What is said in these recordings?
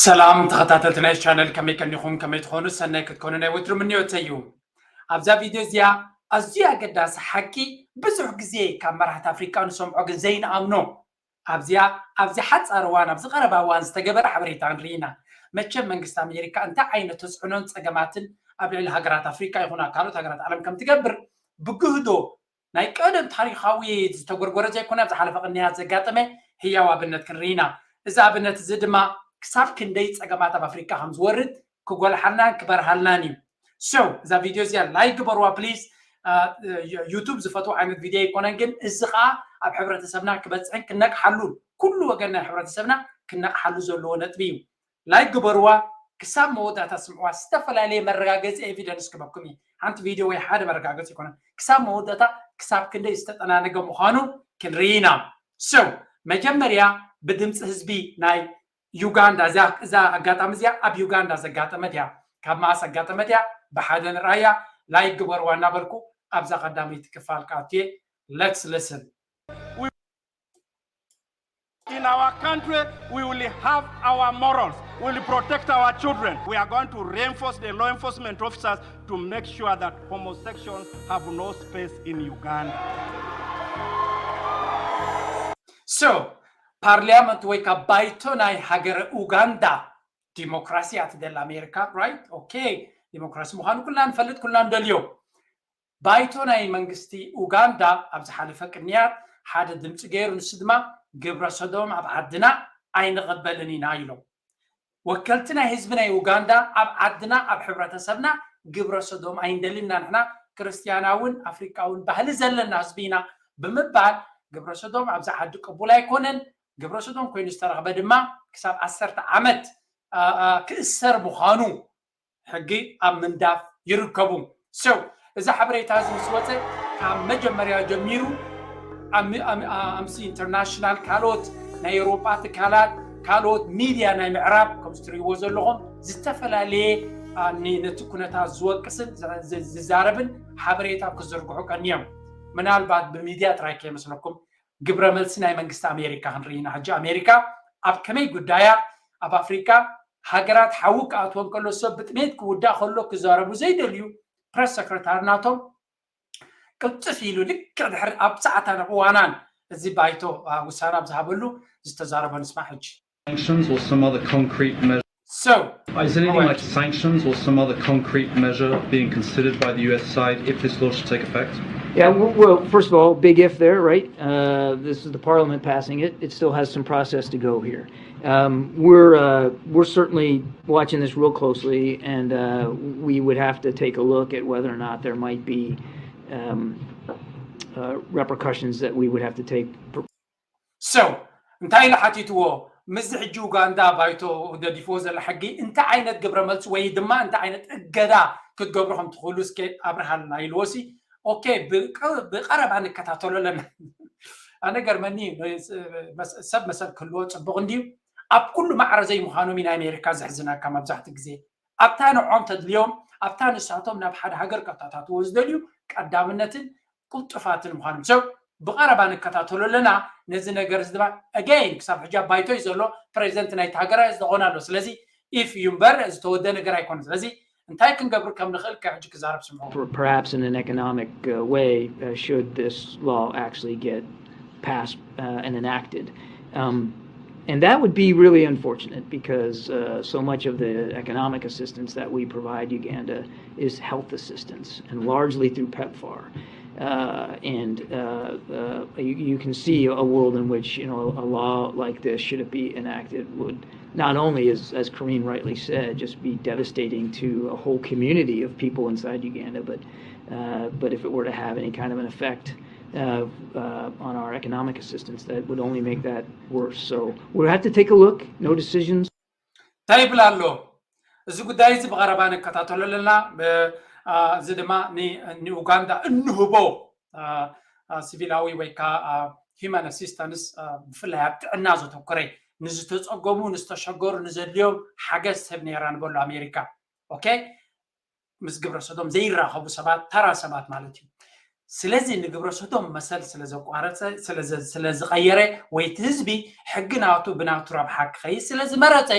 ሰላም ተኸታተልቲ ናይ ቻነል፣ ከመይ ቀኒኹም? ከመይ ትኾኑ? ሰናይ ክትኮኑ ናይ ወትሩ ምንዮተይ እዩ። ኣብዛ ቪድዮ እዚኣ ኣዝዩ ኣገዳሲ ሓቂ፣ ብዙሕ ግዜ ካብ መራሕቲ ኣፍሪቃ ንሰምዖ ግን ዘይንኣምኖ፣ ኣብዚኣ ኣብዚ ሓጻር እዋን፣ ኣብዚ ቀረባ እዋን ዝተገበረ ሓበሬታ ንርኢ ኢና። መቸም መንግስቲ ኣሜሪካ እንታይ ዓይነት ተጽዕኖን ጸገማትን ኣብ ልዕሊ ሃገራት ኣፍሪቃ ይኹና ካልኦት ሃገራት ዓለም ከም ትገብር ብግህዶ ናይ ቀደም ታሪኻዊ ዝተጎርጎረ ዘይኮነ፣ ኣብ ዝሓለፈ ቅንያት ዘጋጠመ ህያው ኣብነት ክንርኢ ኢና። እዚ ኣብነት እዚ ድማ ክሳብ ክንደይ ጸገማት ኣብ ኣፍሪቃ ከም ዝወርድ ክጎልሓልናን ክበርሃልናን እዩ። So እዛ ቪድዮ እዚኣ ላይክ ግበርዋ ፕሊዝ። ዩቱብ ዝፈትዎ ዓይነት ቪድዮ ኣይኮነን፣ ግን እዚ ከዓ ኣብ ሕብረተሰብና ክበፅሕን ክነቅሓሉን፣ ኩሉ ወገን ናይ ሕብረተሰብና ክነቅሓሉ ዘለዎ ነጥቢ እዩ። ላይክ ግበርዋ፣ ክሳብ መወዳእታ ስምዕዋ። ዝተፈላለየ መረጋገፂ ኤቪደንስ ክበኩም እዩ። ሓንቲ ቪድዮ ወይ ሓደ መረጋገፂ ኣይኮነን። ክሳብ መወዳእታ ክሳብ ክንደይ ዝተጠናነገ ምዃኑ ክንርኢ ኢና። So መጀመርያ ብድምፂ ህዝቢ ናይ ዩጋንዳ፣ እዛ ኣጋጣሚ እዚኣ ኣብ ዩጋንዳ ዘጋጠመት እያ። ካብ መኣስ ኣጋጠመት እያ? ብሓደ ንርኣያ። ላይክ ግበርዋ እናበልኩ ኣብዛ ቀዳመይቲ ክፋል ክኣቱ እየ። Let's listen። In our country, we will have our morals. We will protect our children. We are going to reinforce the law enforcement officers to make sure that homosexuals have no space in Uganda. So ፓርሊያመንት ወይ ካብ ባይቶ ናይ ሃገረ ኡጋንዳ፣ ዲሞክራሲ እያ ትደሊ ኣሜሪካ፣ right? Okay፣ ዲሞክራሲ ምዃኑ ኩልና ንፈልጥ፣ ኩልና ንደልዮ። ባይቶ ናይ መንግስቲ ኡጋንዳ ኣብ ዝሓለፈ ቅንያት ሓደ ድምፂ ገይሩ፣ ንሱ ድማ ግብረ ሰዶም ኣብ ዓድና ኣይንቕበልን ኢና ኢሎም። ወከልቲ ናይ ህዝቢ ናይ ኡጋንዳ ኣብ ዓድና፣ ኣብ ሕብረተሰብና ግብረ ሰዶም ኣይንደልን ኢና፣ ንሕና ክርስትያናውን ኣፍሪቃውን ባህሊ ዘለና ህዝቢ ኢና ብምባል፣ ግብረ ሰዶም ኣብዚ ዓዲ ቅቡል ኣይኮነን። ግብረ ሰዶም ኮይኑ ዝተረኽበ ድማ ክሳብ ዓሰርተ ዓመት ክእሰር ምዃኑ ሕጊ ኣብ ምንዳፍ ይርከቡ። So እዚ ሓበሬታ እዚ ምስ ወፀ፣ ካብ መጀመርያ ጀሚሩ ኣምሲ ኢንተርናሽናል፣ ካልኦት ናይ ኤውሮጳ ትካላት፣ ካልኦት ሚድያ ናይ ምዕራብ፣ ከምዚ ትርእይዎ ዘለኹም፣ ዝተፈላለየ ነቲ ኩነታት ዝወቅስን ዝዛረብን ሓበሬታ ክዝርግሑ ቀንዮም። ምናልባት ብሚድያ ጥራይ ከይመስለኩም፣ ግብረ መልሲ ናይ መንግስቲ ኣሜሪካ ክንርኢ ኢና። ሕጂ ኣሜሪካ ኣብ ከመይ ጉዳያ ኣብ ኣፍሪካ ሃገራት ሓዊ ክኣትወን ከሎ፣ ሰብ ብጥሜት ክውዳእ ከሎ ክዛረቡ ዘይደልዩ ፕረስ ሰክረታሪ ናቶም ቅልጥፍ ኢሉ፣ ልክዕ ድሕሪ ኣብ ሰዓታን ኣብ እዋናን እዚ ባይቶ ውሳነ ኣብ ዝሃበሉ ዝተዛረቦ ንስማዕ። ሕጂ sanctions or some other concrete measure So, is anything like sanctions or some other concrete measure being considered by the U S side if this law should take effect? Yeah, w- well, first of all, big if there, right? Uh, this is the parliament passing it. It still has some process to go here. Um, we're uh, we're certainly watching this real closely, and uh, we would have to take a look at whether or not there might be um, uh, repercussions that we would have to take. So እንታይ ኢሉ ሓቲትዎ? ምስዚ ሕጂ ኡጋንዳ ባይቶ ገዲፍዎ ዘሎ ሕጊ እንታይ ዓይነት ግብረ መልሲ ወይ ድማ እንታይ ዓይነት እገዳ ክትገብሩ ከም ትኽእሉ እስከ ኣብርሃልና ኢልዎ ሲ። ኦኬ፣ ብቀረባ ንከታተሎ ኣለና። ኣነ ገርመኒ፣ ሰብ መሰል ክህልዎ ፅቡቕ እንድዩ። ኣብ ኩሉ ማዕረ ዘይምዃኖም እዩ ናይ ኣሜሪካ ዘሕዝነካ። መብዛሕትኡ ግዜ ኣብታ ንዖም ተድልዮም፣ ኣብታ ንሳቶም ናብ ሓደ ሃገር ከተኣታትዎ ዝደልዩ ቀዳምነትን ቅልጡፋትን ምዃኖም። So ብቐረባ ንከታተሎ ኣለና። ነዚ ነገር እዚ ድማ again ክሳብ ሕጂ ኣብ ባይቶ እዩ ዘሎ፣ ፕሬዚደንት ናይቲ ሃገር ዝኾነ ኣሎ። ስለዚ if እዩ እምበር ዝተወደ ነገር ኣይኮነ። ስለዚ እንታይ ክንገብር ከም ንኽእል ከ ሕጂ ክዛረብ ስምዑ። Perhaps in an economic uh, way, uh, should this law actually get passed uh, and enacted. Um, and that would be really unfortunate because uh, so much of the economic assistance that we provide Uganda is health assistance and largely through PEPFAR. Uh, and uh, uh, you, you can see a world in which you know a law like this, should it be enacted, would not only, as, as Karine rightly said, just be devastating to a whole community of people inside Uganda, but uh, but if it were to have any kind of an effect uh, uh, on our economic assistance, that would only make that worse. So we have to take a look. No decisions. እንታይ ይብል ኣሎ? እዚ ጉዳይ እዚ ብቐረባ ንከታተሎ ኣለና። እዚ ድማ ንኡጋንዳ እንህቦ ሲቪላዊ ወይ ከዓ ሂማን ኣሲስታንስ፣ ብፍላይ ኣብ ጥዕና ዘተኮረ፣ ንዝተፀገሙ፣ ንዝተሸገሩ፣ ንዘድልዮም ሓገዝ ትህብ ነይራ ንበሎ ኣሜሪካ። ኦኬ፣ ምስ ግብረ ሰዶም ዘይራኸቡ ሰባት፣ ተራ ሰባት ማለት እዩ። ስለዚ ንግብረ ሰዶም መሰል ስለ ዘቋረፀ፣ ስለ ዝቐየረ፣ ወይ እቲ ህዝቢ ሕጊ ናቱ ብናቱ ረብሓ ክኸይድ ስለ ዝመረፀ፣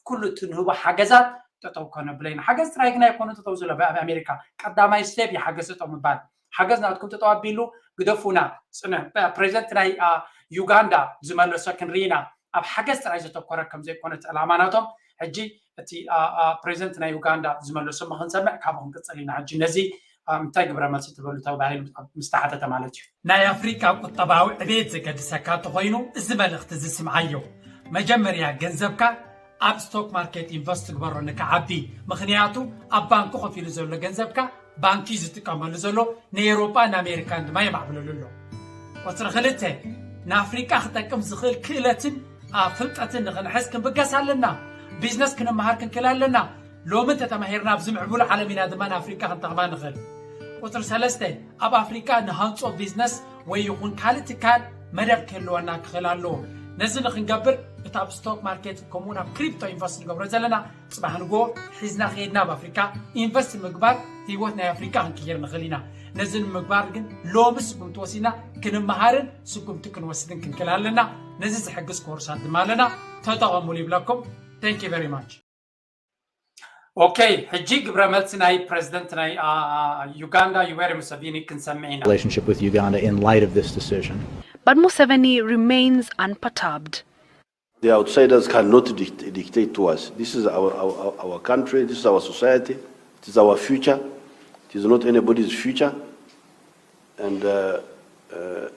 ኩሉ እቲ ንህቦ ሓገዛት ጠጠው ከነብሎ ኢና። ሓገዝ ጥራይ ግን ኣይኮነ ጠጠው ዝሎ ኣብ ኣሜሪካ ቀዳማይ ስቴፕ እዩ ሓገዝ ጠጠው ምባል። ሓገዝ ናትኩም ጠጠው ኣቢሉ ግደፉና። ጽንሕ ፕሬዚደንት ናይ ዩጋንዳ ዝመለሶ ክንርኢና። ኣብ ሓገዝ ጥራይ ዘተኮረ ከም ዘይኮነ እቲ ዕላማ ናቶም። ሕጂ እቲ ፕሬዚደንት ናይ ዩጋንዳ ዝመለሶ ክንሰምዕ ካብኡ ክንቅጽል ኢና። ሕጂ ነዚ እንታይ ግብረ መልሲ ትበሉ ተባሂሉ ምስ ተሓተተ ማለት እዩ። ናይ ኣፍሪቃ ቁጠባዊ ዕቤት ዘገድሰካ እንተኾይኑ እዚ መልእኽቲ እዚ ስምዓዮ። መጀመርያ ገንዘብካ ኣብ ስቶክ ማርኬት ኢንቨስት ግበሮ ንክዓቢ። ምኽንያቱ ኣብ ባንኪ ኮፍ ኢሉ ዘሎ ገንዘብካ ባንኪ እዩ ዝጥቀመሉ ዘሎ፣ ንኤውሮጳ ንኣሜሪካን ድማ የማዕብለሉ ኣሎ። ቁጽሪ ክልተ፣ ንኣፍሪቃ ክጠቅም ዝኽእል ክእለትን ፍልጠትን ንኽንሕዝ ክንብገስ ኣለና። ቢዝነስ ክንመሃር ክንክእል ኣለና። ሎሚ እንተተማሂርና ኣብዚ ምዕቡል ዓለም ኢና ድማ ንኣፍሪቃ ክንጠቕማ ንኽእል። ቁጽሪ ሰለስተ፣ ኣብ ኣፍሪቃ ንሃንጾ ቢዝነስ ወይ ይኹን ካልእ ትካል መደብ ክህልወና ክኽእል ኣለዎ። ነዚ ንክንገብር እቲ ኣብ ስቶክ ማርኬት ከምኡውን ኣብ ክሪፕቶ ኢንቨስት ንገብሮ ዘለና ጽባሕ ንግሆ ሒዝና ከይድና ኣብ ኣፍሪካ ኢንቨስት ምግባር ህይወት ናይ ኣፍሪካ ክንቅይር ንኽእል ኢና። ነዚ ንምግባር ግን ሎሚ ስጉምቲ ወሲድና ክንመሃርን ስጉምቲ ክንወስድን ክንክእል ኣለና። ነዚ ዝሕግዝ ኮርሳት ድማ ኣለና፣ ተጠቐሙሉ ይብለኩም። Thank you very much። ኦኬ፣ ሕጂ ግብረ መልሲ ናይ ፕሬዚደንት ናይ ዩጋንዳ ዩዌሪ ሙሰቪኒ ክንሰምዕ ኢና። Relationship with Uganda in light of this decision. But Museveni remains unperturbed. The outsiders cannot dict- dictate to us. This is our, our, our country, this is our society, it is our future, it is not anybody's future. And uh, uh,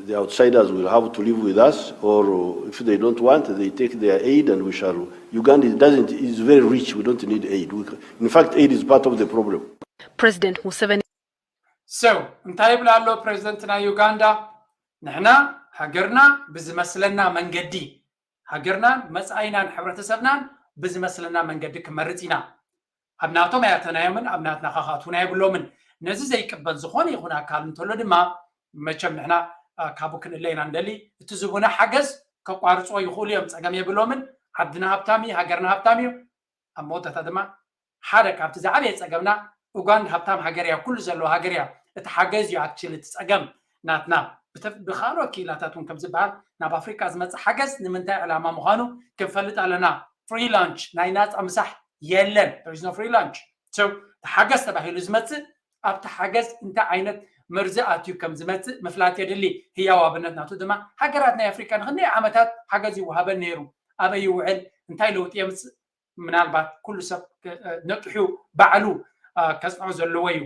the outsiders will have to live with us, or if they don't want, they take their aid and we shall. Uganda doesn't, is very rich, we don't need aid. We, in fact, aid is part of the problem. President Museveni So እንታይ ይብል ኣሎ ፕሬዚደንት ናይ ዩጋንዳ? ንሕና ሃገርና ብዝመስለና መንገዲ፣ ሃገርናን መጻኢናን ሕብረተሰብናን ብዝመስለና መንገዲ ክመርጽ ኢና። ኣብ ናቶም ኣያተናዮምን ኣብ ናትና ከኻትውና የብሎምን። ነዚ ዘይቅበል ዝኾነ ይኹን ኣካል እንተሎ ድማ መቸም ንሕና ካብኡ ክንእለ ኢና እንደሊ። እቲ ዝቡና ሓገዝ ከቋርጽዎ ይኽእሉ እዮም፣ ጸገም የብሎምን። ዓድና ሃብታም እዩ፣ ሃገርና ሃብታም እዩ። ኣብ መወዳእታ ድማ ሓደ ካብቲ ዝዓበየ ጸገምና ኡጋንዳ ሃብታም ሃገር እያ፣ ኩሉ ዘለዎ ሃገር እያ። እቲ ሓገዝ እዩ ኣክቹሊ እቲ ጸገም ናትና። ብኻልኦ ክኢላታት እውን ከም ዝበሃል ናብ ኣፍሪቃ ዝመጽእ ሓገዝ ንምንታይ ዕላማ ምዃኑ ክንፈልጥ ኣለና። ፍሪ ላንች ናይ ናጻ ምሳሕ የለን። There is no free lunch። So እቲ ሓገዝ ተባሂሉ ዝመጽእ ኣብቲ ሓገዝ እንታይ ዓይነት መርዚ ኣትዩ ከም ዝመጽእ ምፍላጥ የድሊ። ህያው ኣብነት ናቱ ድማ ሃገራት ናይ ኣፍሪቃ ንክንደይ ዓመታት ሓገዝ ይወሃበን ነይሩ። ኣበይ ይውዕል? እንታይ ለውጢ የምጽእ? ምናልባት ኩሉ ሰብ ነቅሑ ባዕሉ ከጽንዖ ዘለዎ እዩ።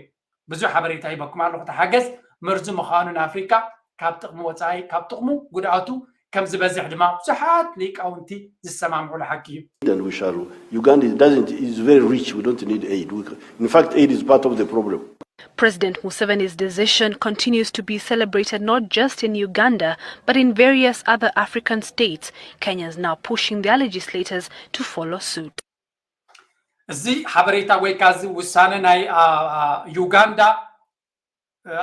ብዙሕ ሓበሬታ ሂበኩም ኣለኹ። እቲ ሓገዝ መርዚ ምዃኑ ንኣፍሪካ ካብ ጥቕሚ ወፃኢ ካብ ጥቕሙ ጉድኣቱ ከም ዝበዝሕ ድማ ብዙሓት ሊቃውንቲ ዝሰማምዑሉ ሓቂ እዩ። And we shall. Uganda doesn't is very rich. We don't need aid. We, in fact, aid is part of the problem. President Museveni's decision continues to be celebrated not just in Uganda, but in various other African states. Kenya is now pushing their legislators to follow suit. እዚ ሓበሬታ ወይ ከዓ እዚ ውሳነ ናይ ዩጋንዳ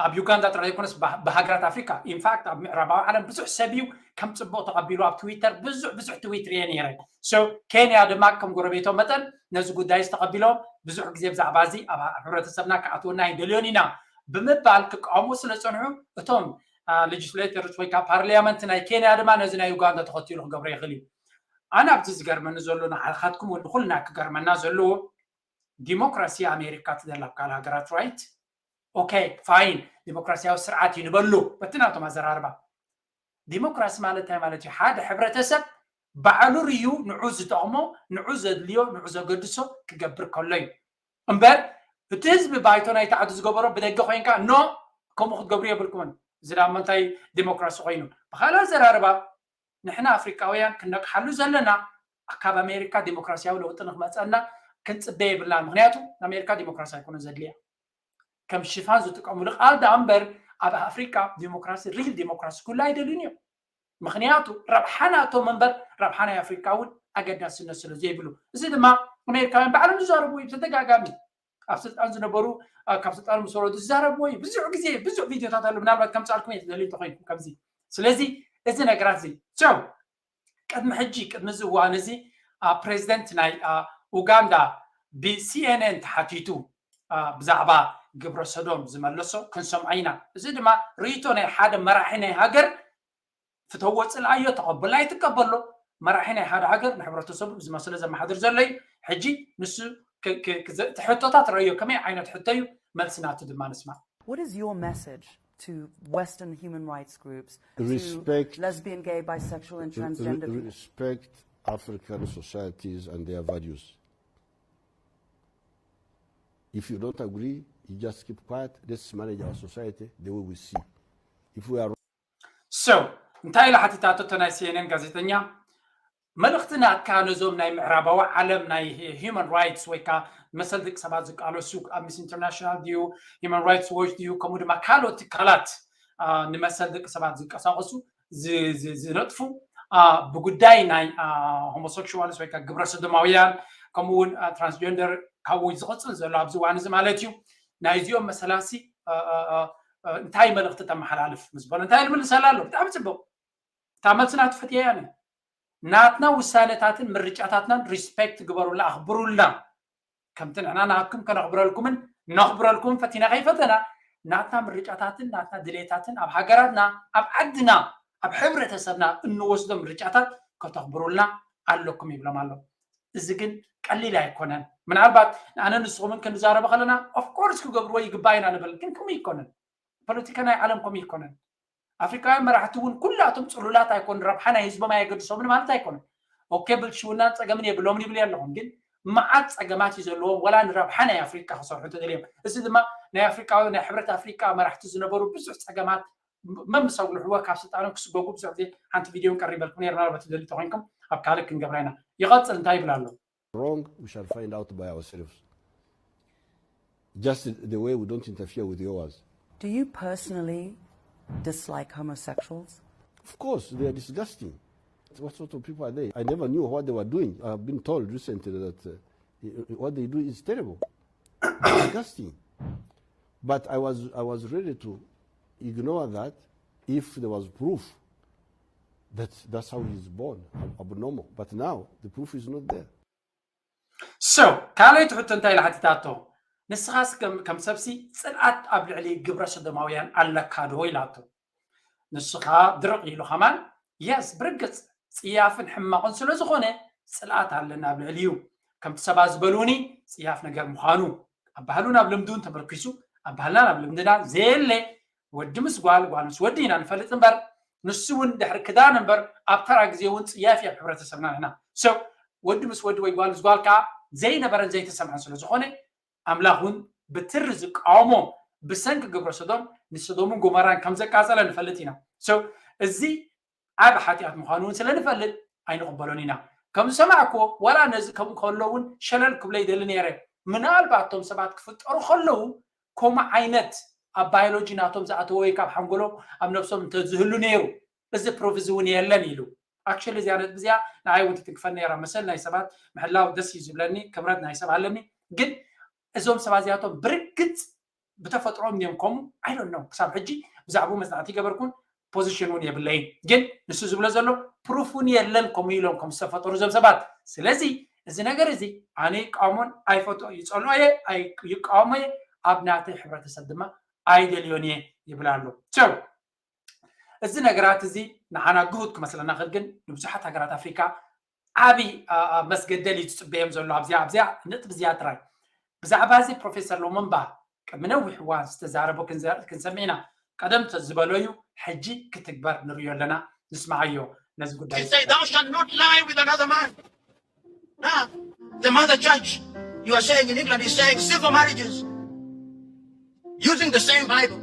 ኣብ ዩጋንዳ ጥራይ ዘይኮነስ ብሃገራት ኣፍሪካ ኢንፋክት ኣብ ምዕራባዊ ዓለም ብዙሕ ሰብ እዩ ከም ፅቡቅ ተቐቢሉ ኣብ ትዊተር ብዙሕ ብዙሕ ትዊት ርየ ነይረ። ኬንያ ድማ ከም ጎረቤቶም መጠን ነዚ ጉዳይ ዝተቐቢሎም ብዙሕ ግዜ ብዛዕባ እዚ ኣብ ሕብረተሰብና ክኣትወና ኣይደልዮን ኢና ብምባል ክቃወሙ ስለ ዝፀንሑ እቶም ሌጅስሌተርስ ወይ ከዓ ፓርሊያመንት ናይ ኬንያ ድማ ነዚ ናይ ዩጋንዳ ተኸቲሉ ክገብሮ ይኽእል እዩ። ኣነ ኣብዚ ዝገርመኒ ዘሎ ንዓልካትኩም ንኩልና ክገርመና ዘለዎ ዲሞክራሲ ኣሜሪካ ትደላ ኣብ ካልእ ሃገራት ራይት ኦኬ ፋይን ዲሞክራሲያዊ ስርዓት እዩ ንበሉ በቲ ናቶም ኣዘራርባ። ዲሞክራሲ ማለት እንታይ ማለት እዩ? ሓደ ሕብረተሰብ ባዕሉ ርዩ ንዑ ዝጠቕሞ ንዑ ዘድልዮ ንዑ ዘገድሶ ክገብር ከሎ እዩ እምበር እቲ ህዝቢ ባይቶ ናይቲ ዓዲ ዝገበሮ ብደገ ኮይንካ ኖ ከምኡ ክትገብሩ የብልኩምን። እዚ ዳ ምንታይ ዲሞክራሲ ኮይኑ? ብካልእ ኣዘራርባ ንሕና ኣፍሪቃውያን ክነቅሓሉ ዘለና ካብ ኣሜሪካ ዲሞክራሲያዊ ለውጢ ንክመፀና ክንፅበ የብልናን። ምክንያቱ ንኣሜሪካ ዲሞክራሲ ኣይኮነ ዘድልያ ከም ሽፋን ዝጥቀምሉ ቃል ዳ እምበር ኣብ ኣፍሪቃ ዲሞክራሲ ሪል ዲሞክራሲ ኩሉ ኣይደልዩን እዮም። ምክንያቱ ረብሓ ናቶም እምበር ረብሓ ናይ ኣፍሪቃ እውን ኣገዳስነት ስለ ዘይብሉ እዚ ድማ ኣሜሪካውያን ባዕሎም ዝዛረቡ እዩ ብተደጋጋሚ ኣብ ስልጣን ዝነበሩ ካብ ስልጣን ምስ ወረዱ ዝዛረብዎ እዩ። ብዙሕ ግዜ ብዙሕ ቪድዮታት ኣሎ ምናልባት ከምፃልኩም እየ ትደልዩ እንተኮይንኩም ከምዚ። ስለዚ እዚ ነገራት እዚ ቸው ቅድሚ ሕጂ ቅድሚ እዚ እዋን እዚ ፕሬዚደንት ናይ ኡጋንዳ ብሲኤንኤን ተሓቲቱ ብዛዕባ ግብረ ሰዶም ዝመለሶ ክንሰምዖ ኢና። እዚ ድማ ርእይቶ ናይ ሓደ መራሒ ናይ ሃገር ፍተዎ ፅልኣዮ ተቐበሎ ኣይትቀበሎ መራሒ ናይ ሓደ ሃገር ንሕብረተሰቡ ብዝመስሎ ዘመሓድር ዘሎ እዩ። ሕጂ ንሱ ክ- ክ- ክ- እቲ ሕቶታት ረእዮ ከመይ ዓይነት ሕቶ እዩ፣ መልሲ ናቱ ድማ ንስማዕ። What is your message to Western human rights groups, to Respect- lesbian, gay, bisexual, and transgender Re- people? Respect African societies and their values. If you don't agree, you just keep quiet. Let's manage our society the way we see. If we are So እንታይ ኢላ ሓቲታቶ እቶ ናይ ሲኤንኤን ጋዜጠኛ? መልእኽቲ ናትካ ነዞም ናይ ምዕራባዊ ዓለም ናይ human rights ወይ ከዓ መሰል ደቂ ሰባት ዝቃለሱ ኣምነስቲ ኢንተርናሽናል ድዩ፣ Human Rights Watch ድዩ፣ ከምኡ ድማ ካልኦት ትካላት ንመሰል ደቂ ሰባት ዝንቀሳቀሱ ዝነጥፉ ብጉዳይ ናይ ሆሞሴክሹዋልስ ወይ ግብረ ሰዶማውያን ከምኡ እውን ትራንስጀንደር ካብኡ ዝቕፅል ዘሎ ኣብዚ እዋን እዚ ማለት እዩ። ናይዚኦም መሰላሲ እንታይ መልእኽቲ ተመሓላልፍ ምስ በሎ እንታይ ልምልሰላ ኣሎ። ብጣዕሚ ፅቡቅ። እታ መልሲ ናቱ ፈትየያ። ናትና ውሳነታትን ምርጫታትናን ሪስፔክት ግበሩላ፣ ኣኽብሩልና። ከምቲ ንሕና ናትኩም ከነኽብረልኩምን ነኽብረልኩምን ፈቲና ከይፈተና ናትና ምርጫታትን ናትና ድሌታትን ኣብ ሃገራትና ኣብ ዓድና ኣብ ሕብረተሰብና እንወስዶ ምርጫታት ከተኽብሩልና ኣለኩም ይብሎም ኣሎ። እዚ ግን ቀሊል ኣይኮነን። ምናልባት ኣነ ንስኹምን ክንዛረበ ከለና ኦፍኮርስ ክገብርዎ ይግባእ ኢና ንብል፣ ግን ከምኡ ይኮነን። ፖለቲካ ናይ ዓለም ከምኡ ይኮነን። ኣፍሪካውያን መራሕቲ እውን ኩላቶም ፅሉላት ኣይኮኑ፣ ረብሓ ናይ ህዝቦም ኣየገድሶምን ማለት ኣይኮኑን። ኦኬ ብልሽውናን ፀገምን የብሎምን ይብል ኣለኹም፣ ግን መዓት ፀገማት እዩ ዘለዎም፣ ወላ ንረብሓ ናይ ኣፍሪካ ክሰርሑ እንተደልዮም። እዚ ድማ ናይ ኣፍሪካዊ ናይ ሕብረት ኣፍሪካ መራሕቲ ዝነበሩ ብዙሕ ፀገማት መምስ ኣጉልሕዎ ካብ ስልጣኖም ክስጎጉ ብዙሕ ግዜ ሓንቲ ቪድዮ ቀሪበልኩም ነርና። በት ደሊ ተኮይንኩም ኣብ ካልእ ክንገብራ ኢና። ይቐፅል እንታይ ይብል ኣሎ? Wrong, we shall find out by ourselves. Just the way we don't interfere with yours. Do you personally dislike homosexuals? Of course, they are disgusting. What sort of people are they? I never knew what they were doing. I have been told recently that uh, what they do is terrible, disgusting. But I was I was ready to ignore that if there was proof that that's how he's born, ab- abnormal. But now the proof is not there. So ካልኣይቲ ሕቶ እንታይ ኢላ ሓቲታቶ? ንስኻስ ከም ከም ሰብሲ ፅልኣት ኣብ ልዕሊ ግብረ ሰዶማውያን ኣለካ ዶ ኢላቶ። ንስኻ ድርቕ ኢሉ ከማን የስ ብርግፅ ፅያፍን ሕማቕን ስለ ዝኾነ ፅልኣት ኣለና ኣብ ልዕሊኡ። ከምቲ ሰባት ዝበሉኒ ፅያፍ ነገር ምዃኑ ኣብ ባህሉን ኣብ ልምዱን ተመርኪሱ ኣብ ባህልናን ኣብ ልምድናን ዘየለ ወዲ ምስ ጓል ጓል ምስ ወዲ ኢና ንፈልጥ እምበር ንሱ እውን ድሕሪ ክዳን እምበር ኣብ ተራ ግዜ እውን ፅያፍ እዩ ኣብ ሕብረተሰብና ንሕና። So ወዲ ምስ ወዲ ወይ ጓል ምስ ጓል ከዓ ዘይነበረን ዘይተሰምዐን ስለ ዝኾነ ኣምላኽ እውን ብትሪ ዝቃወሞ ብሰንኪ ግብረ ሰዶም ንሰዶምን ጎመራን ከም ዘቃፀለ ንፈልጥ ኢና። So እዚ ዓብ ሓጢኣት ምዃኑ እውን ስለ ንፈልጥ ኣይንቕበሎን ኢና። ከም ዝሰማዕክዎ ዋላ ነዚ ከምኡ ከሎ እውን ሸለል ክብሎ ይደሊ ነይረ። ምናልባት እቶም ሰባት ክፍጠሩ ከለዉ ከምኡ ዓይነት ኣብ ባዮሎጂ ናቶም ዝኣተወ ወይ ካብ ሓንጎሎም ኣብ ነብሶም እንተዝህሉ ነይሩ እዚ ፕሩፍ እዚ እውን የለን ኢሉ። ኣክቹሊ እዚኣ ነጥቢ እዚኣ ንዓይ እውን ትትንክፈኒ ነይራ። መሰል ናይ ሰባት ምሕላው ደስ እዩ ዝብለኒ፣ ክብረት ናይ ሰብ ኣለኒ። ግን እዞም ሰባት እዚኣቶም ብርግፅ ብተፈጥሮም እዮም ከምኡ? I don't know። ክሳብ ሕጂ ብዛዕባኡ መፅናዕቲ ይገበርኩን ፖዚሽን እውን የብለይን። ግን ንሱ ዝብሎ ዘሎ ፕሩፍ እውን የለን ከምኡ ኢሎም ከም ዝተፈጠሩ እዞም ሰባት። ስለዚ እዚ ነገር እዚ ኣነ ይቃወሞን ኣይፈትኦ፣ ይፀልኦ እየ፣ ኣይ- ይቃወሞ እየ፣ ኣብ ናተይ ሕብረተሰብ ድማ ኣይደልዮን እየ ይብል ኣሎ። So እዚ ነገራት እዚ ንዓና ግሁድ ክመስለና ክእል፣ ግን ንብዙሓት ሃገራት ኣፍሪካ ዓብዪ ኣ- ኣ- መስገደል እዩ ዝፅበዮም ዘሎ። ኣብዚኣ ኣብዚኣ ነጥቢ እዚኣ ጥራይ ብዛዕባ እዚ ፕሮፌሰር ሎሞምባ ቅድሚ ነዊሕ እዋን ዝተዛረቦ ክንዘ- ክንሰምዕ ኢና። ቀደም ተ- ዝበሎ እዩ፣ ሕጂ ክትግበር ንርእዮ ኣለና። ንስማዓዮ ነዚ ጉዳይ። He said, "Thou shalt not lie with another man." Now, the mother church, you are saying in England, is saying civil marriages using the same Bible.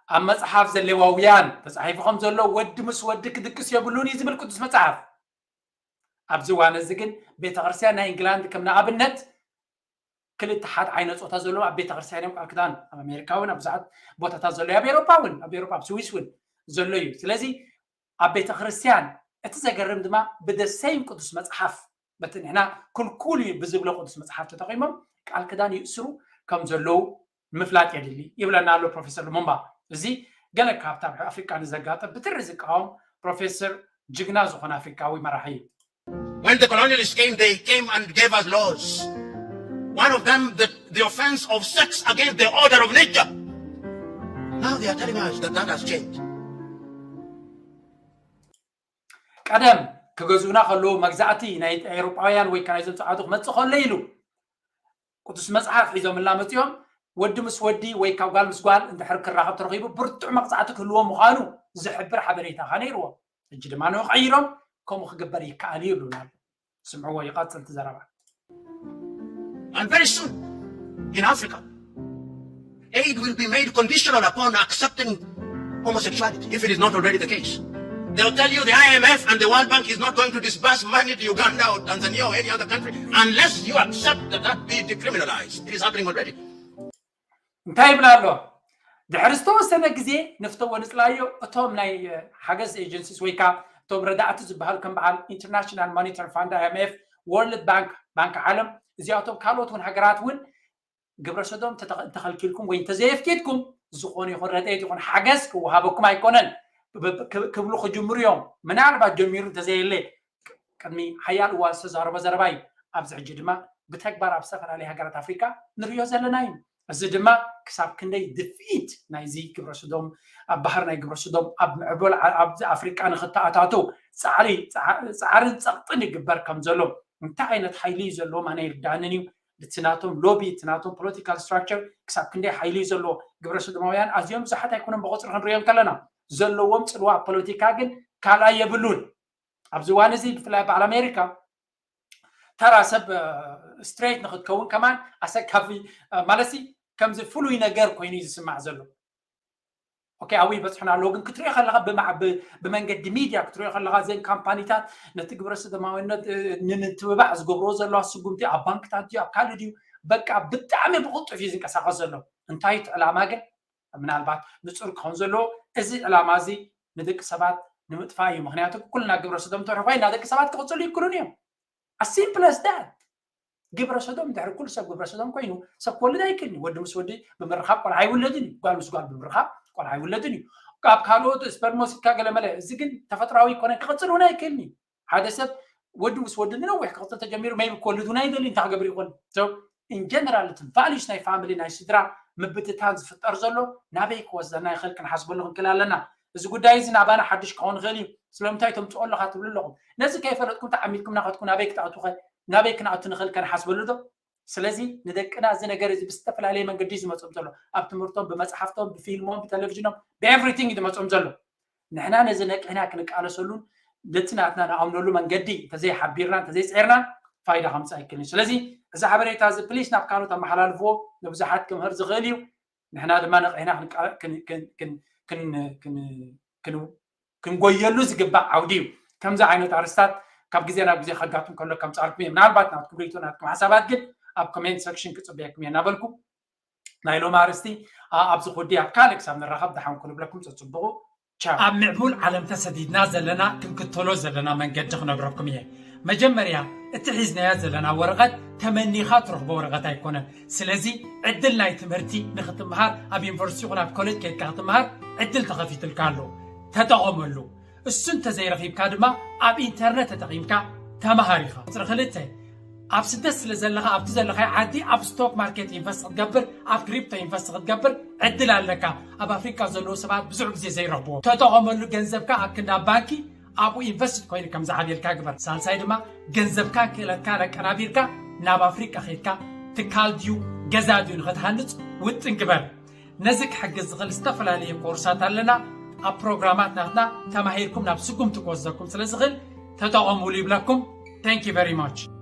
ኣብ መጽሓፍ ዘሌዋውያን ተጻሒፉ ከም ዘሎ ወዲ ምስ ወዲ ክድቅስ የብሉን እዩ ዝብል ቅዱስ መጽሓፍ። ኣብዚ እዋን እዚ ግን ቤተ ክርስቲያን ናይ ኢንግላንድ ከም ንኣብነት ክልተ ሓደ ዓይነት ጾታ ዘለዎም ኣብ ቤተ ክርስቲያን እዮም ቃል ክዳን ኣብ ኣሜሪካ እውን ኣብ ብዙሓት ቦታታት ዘሎ ኣብ ኤሮፓ እውን ኣብ ኤሮፓ ኣብ ስዊስ እውን ዘሎ እዩ። ስለዚ ኣብ ቤተ ክርስቲያን እቲ ዘገርም ድማ ብደሰይም ቅዱስ መጽሓፍ በቲ ንሕና ክልኩል እዩ ብዝብሎ ቅዱስ መጽሓፍ ተጠቒሞም ቃል ክዳን ይእስሩ ከም ዘለዉ ምፍላጥ የድሊ ይብለና ኣሎ ፕሮፌሰር ሉሙምባ። እዚ ገለ ካብቲ ኣብ ኣፍሪቃ ንዘጋጠም ብትሪ ዝቃወም ፕሮፌሰር ጅግና ዝኾነ ኣፍሪቃዊ መራሒ እዩ። When the colonialists came, they came and gave us laws. One of them, the, the offense of sex against the order of nature. Now they are telling us that that has changed. ቀደም ክገዝኡና ከለዉ መግዛእቲ ናይ ኤውሮጳውያን ወይ ከ ናይዞም ጸዓዱ ክመጽእ ከሎ ኢሉ ቅዱስ መጽሓፍ ሒዞምልና መጺኦም። ወዲ ምስ ወዲ ወይ ካብ ጓል ምስ ጓል እንድሕር ክራኸብ ተረኺቡ ብርቱዕ መቕጻዕቲ ክህልዎ ምዃኑ ዝሕብር ሓበሬታ ከ ነይርዎም። ሕጂ ድማ ንኡ ቀይሮም ከምኡ ክግበር ይከኣል እዩ ይብሉና ኣለዉ። ስምዕዎ፣ ይቐጽል እቲ ዘረባ። And very soon, in Africa, aid will be made conditional upon accepting homosexuality if it is not already the case. They'll tell you the I M F and the World Bank is not going to disburse money to Uganda or Tanzania or any other country unless you accept that that be decriminalized. It is happening already. እንታይ ይብላ ኣሎ? ድሕሪ ዝተወሰነ ግዜ ንፍተዎ ንፅላዮ እቶም ናይ ሓገዝ ኤጀንሲስ ወይ ከዓ እቶም ረዳእቲ ዝበሃሉ ከም በዓል ኢንተርናሽናል ሞኒተር ፋንድ፣ I M F፣ ወርልድ ባንክ፣ ባንክ ዓለም፣ እዚኣቶም ካልኦት እውን ሃገራት እውን ግብረ ሰዶም እንተኸልኪልኩም ወይ እንተዘየፍቂድኩም ዝኾነ ይኹን ረድኤት ይኹን ሓገዝ ክወሃበኩም ኣይኮነን ክብሉ ክጅምሩ እዮም። ምናልባት ጀሚሩ እንተዘየለ ቅድሚ ሓያል እዋን ዝተዛረቦ ዘረባ እዩ። ኣብዚ ሕጂ ድማ ብተግባር ኣብ ዝተፈላለዩ ሃገራት ኣፍሪካ ንሪኦ ዘለና እዩ። እዚ ድማ ክሳብ ክንደይ ድፍኢት ናይዚ ግብረ ሰዶም ኣብ ባህር ናይ ግብረ ሰዶም ኣብ ምዕበል ኣብዚ ኣፍሪቃ ንክተኣታተው ፃዕሪ ፃዕርን ፀቕጥን ይግበር ከም ዘሎ እንታይ ዓይነት ሓይሊ እዩ ዘለዎም ኣነ ይርዳንን እዩ። እቲ ናቶም ሎቢ እቲ ናቶም ፖለቲካል ስትራክቸር ክሳብ ክንደይ ሓይሊ እዩ ዘለዎ። ግብረ ሰዶማውያን ኣዝዮም ብዙሓት ኣይኮነን ብቁፅሪ ክንሪኦም ከለና ዘለዎም ፅልዋ ኣብ ፖለቲካ ግን ካልኣይ የብሉን። ኣብዚ እዋን እዚ ብፍላይ በዓል ኣሜሪካ ተራ ሰብ ስትሬት ንክትከውን ከማን ኣሰካፊ ማለት ከምዚ ፍሉይ ነገር ኮይኑ እዩ ዝስማዕ ዘሎ። ኦኬ ኣብይ በፅሑና ኣለዎ ግን ክትሪኦ ከለካ ብመንገዲ ሚድያ ክትሪኦ ከለካ እዘን ካምፓኒታት ነቲ ግብረ ሰዶማዊነት ንምትብባዕ ዝገብርዎ ዘለዋ ስጉምቲ ኣብ ባንክታት ድዩ ኣብ ካልእ ድዩ በቃ ብጣዕሚ ብቅልጡፍ እዩ ዝንቀሳቀስ ዘሎ። እንታይ እቲ ዕላማ ግን ምናልባት ንፁር ክኸውን ዘለዎ እዚ ዕላማ እዚ ንደቂ ሰባት ንምጥፋእ እዩ። ምክንያቱ ኩልና ግብረ ሰዶም ተርኾይና ደቂ ሰባት ክቅፅሉ ይክሉን እዮም። As simple as that። ግብረ ሰዶም ድሕሪ ኩሉ ሰብ ግብረ ሰዶም ኮይኑ ሰብ ክወልድ ኣይክልኒ። ወዲ ምስ ወዲ ብምርኻብ ቆልዓ ኣይውለድን እዩ። ጓል ምስ ጓል ብምርኻብ ቆልዓ ኣይውለድን እዩ። ካብ ካልኦት ስፐርም ወሲድካ ገለመለ እዚ ግን ተፈጥራዊ ይኮነ ክቅፅል እውን ኣይክልኒ። ሓደ ሰብ ወዲ ምስ ወዲ ንነዊሕ ክቅፅል ተጀሚሩ maybe ክወልድ እውን ኣይደሊ እንታይ ክገብር ይኮን። So in general እቲ values ናይ ፋሚሊ ናይ ስድራ ምብትታን ዝፍጠር ዘሎ ናበይ ክወስደና ይኽእል ክንሓስበሉ ክንክእል ኣለና። እዚ ጉዳይ እዚ ናባና ሓድሽ ክኸውን ይኽእል እዩ። ስለምንታይ ተምፅኦ ኣለካ ትብሉ ኣለኹም። ነዚ ከይፈለጥኩም ተዓሚትኩም ናኸትኩም ናበይ ክትኣቱ ናበይ ክንኣቱ ንኽእል ከንሓስበሉ ዶ? ስለዚ ንደቅና እዚ ነገር እዚ ብዝተፈላለየ መንገዲ እዩ ዝመፅኦም ዘሎ። ኣብ ትምህርቶም፣ ብመፅሓፍቶም፣ ብፊልሞም፣ ብቴሌቪዥኖም፣ ብኤቭሪቲንግ እዩ ዝመፅኦም ዘሎ። ንሕና ነዚ ነቂሕና ክንቃለሰሉን ነቲ ናትና ንኣምነሉ መንገዲ እንተዘይሓቢርና እንተዘይፅዒርና ፋይዳ ከምፅእ ኣይክልን እዩ። ስለዚ እዚ ሓበሬታ እዚ ፕሊስ ናብ ካልኦት ኣመሓላልፍዎ ንብዙሓት ክምህር ዝኽእል እዩ። ንሕና ድማ ነቒሕና ክንጎየሉ ዝግባእ ዓውዲ እዩ። ከምዚ ዓይነት ኣርስታት ካብ ግዜ ናብ ግዜ ከጋጥም ከሎ ከምፅኣልኩም እየ። ምናልባት ናትኩም ርእይቶ ናትኩም ሓሳባት ግን ኣብ ኮሜንት ሰክሽን ክፅበየኩም እየ እናበልኩ ናይ ሎሚ ኣርስቲ ኣብዚ ክውዲ ኣብ ካልእ ክሳብ ንራኸብ ደሓን ኩኑ ብለኩም ፀፅብቑ። ቻው። ኣብ ምዕቡል ዓለም ተሰዲድና ዘለና ክንክተሎ ዘለና መንገዲ ክነግረኩም እየ። መጀመርያ እቲ ሒዝናያ ዘለና ወረቐት ተመኒኻ ትረኽቦ ወረቐት ኣይኮነን። ስለዚ ዕድል ናይ ትምህርቲ ንክትምሃር ኣብ ዩኒቨርሲቲ ይኹን ኣብ ኮሌጅ ከይድካ ክትምሃር ዕድል ተኸፊትልካ ኣሎ። ተጠቐመሉ። እሱ እንተዘይረኺብካ ድማ ኣብ ኢንተርነት ተጠቒምካ ተምሃር ኢኻ። ቁፅሪ ክልተ ኣብ ስደት ስለ ዘለኻ ኣብቲ ዘለኻዮ ዓዲ ኣብ ስቶክ ማርኬት ኢንቨስት ክትገብር ኣብ ክሪፕቶ ኢንቨስት ክትገብር ዕድል ኣለካ። ኣብ ኣፍሪቃ ዘለዉ ሰባት ብዙሕ ግዜ ዘይረኽብዎ ተጠቐመሉ። ገንዘብካ ኣብ ክንዲ ኣብ ባንኪ ኣብኡ ኢንቨስት ኮይኑ ከም ዝዓብየልካ ግበር። ሳልሳይ ድማ ገንዘብካ ክእለትካ ኣቀናቢርካ ናብ ኣፍሪቃ ከይድካ ትካል ድዩ ገዛ ድዩ ንክትሃንፅ ውጥን ግበር። ነዚ ክሕግዝ ዝኽእል ዝተፈላለዩ ኮርሳት ኣለና። ኣብ ፕሮግራማት ናትና ተማሂርኩም ናብ ስጉምቲ ክወስደኩም ስለ ዝኽእል ተጠቐሙሉ ይብለኩም። Thank you very much።